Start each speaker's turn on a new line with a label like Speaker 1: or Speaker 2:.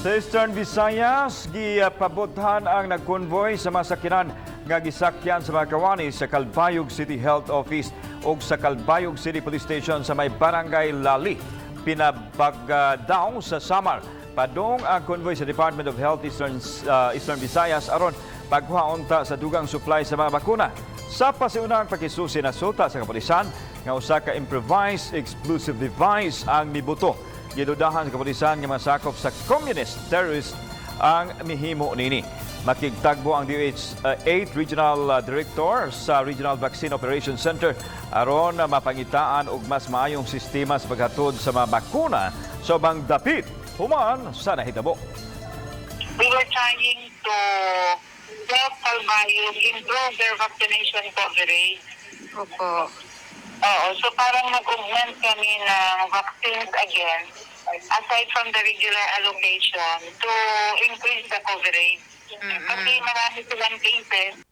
Speaker 1: Sa Eastern Visayas, gipabuthan ang nagkonvoy sa mga sakyanan nga gisakyan sa mga kawani sa Calbayog City Health Office ug sa Calbayog City Police Station sa may Barangay Lali, Pinabagdao sa Samar. Padung ang convoy sa Department of Health Eastern Visayas aron pagkuha unta sa dugang supply sa mga bakuna. Sa pasiunang pakisusi, nasuta sa kapulisan nga usa ka improvised explosive device ang mibuto. Gidudahan sa kapulisan nga masakop sa communist terrorist ang mihimo nini. Makigtagbo ang DOH 8 Regional Director sa Regional Vaccine Operations Center aron mapangitaan og mas maayong sistema sa paghatod sa mga bakuna sa ubang dapit human sa nahitabo.
Speaker 2: We were trying to help Calbayog improve their vaccination coverage. Oo, so parang nag-augment kami ng vaccines again, aside from the regular allocation, to increase the coverage. Kasi marami silang cases.